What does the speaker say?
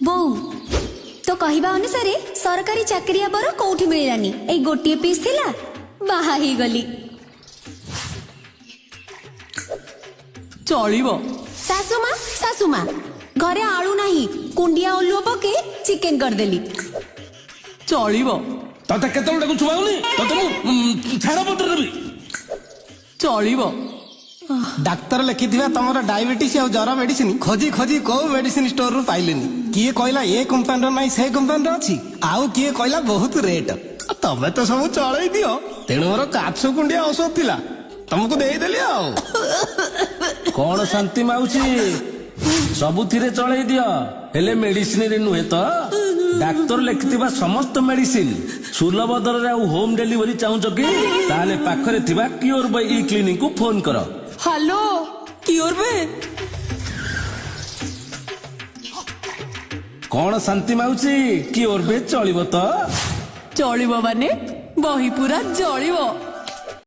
ବୋଉ, ତୋ କହିବା ଅନୁସାରେ ସରକାରୀ ଚାକିରିଆ ବର କୋଉଠି ମିଳିଲାନି, ଏଇ ଗୋଟିଏ ପିସ୍ ଥିଲା, ବାହା ହେଇଗଲି। ଚଳିବ। ଶାଶୁମା, ଶାଶୁମା, ଘରେ ଆଳୁ ନାହିଁ, କୁଣ୍ଡିଆ ଅଲୁଅ ପକେଇ ଚିକେନ କରିଦେଲି। ଚଳିବ। ତତେ କେତେବେଳେ ଡାକୁ ଶୁଭାଉନି? ତତେ ମୁଁ ଛାଡ଼ପତ୍ର ଦେବି। ଚଳିବ। ଡାକ୍ତର ଲେଖିଥିବା ତମର ଡାଇବେଟିସ୍ ଆଉ ଜର ମେଡିସିନ ଖୋଜି ଖୋଜି କୋଉ ମେଡିସିନ ଷ୍ଟୋରରୁ ପାଇଲିନି। କିଏ କହିଲା ଏ କମ୍ପାନୀର ନାହିଁ, ସେ କମ୍ପାନୀର ଅଛି, ଆଉ କିଏ କହିଲା ବହୁତ ରେଟ୍। ତମେ ତ ସବୁ ଚଳେଇ ଦିଅ, ତେଣୁ ମୋର କାଛୁ କୁଣ୍ଡିଆ ଔଷଧ ଥିଲା, ତମକୁ ଦେଇଦେଲି। ଆଉ କଣ ଶାନ୍ତି ମାଉସୀ, ସବୁଥିରେ ଚଳେଇ ଦିଅ, ହେଲେ ମେଡିସିନରେ ନୁହେଁ ତ? ଡାକ୍ତର ଲେଖିଥିବା ସମସ୍ତ ମେଡିସିନ ସୁଲଭ ଦରରେ ଆଉ ହୋମ ଡେଲିଭରି ଚାହୁଁଛ କି? ତାହେଲେ ପାଖରେ ଥିବା କିଓର ବାଇ ଇ କ୍ଲିନିକ କୁ ଫୋନ କର। ହ୍ୟାଲୋ, କିଓର ବେ? କଣ ଶାନ୍ତି ମାଉସୀ, କିଓର ବେ ଚଳିବ ତ? ଚଳିବ ମାନେ ବହି ପୁରା ଜଳିବ।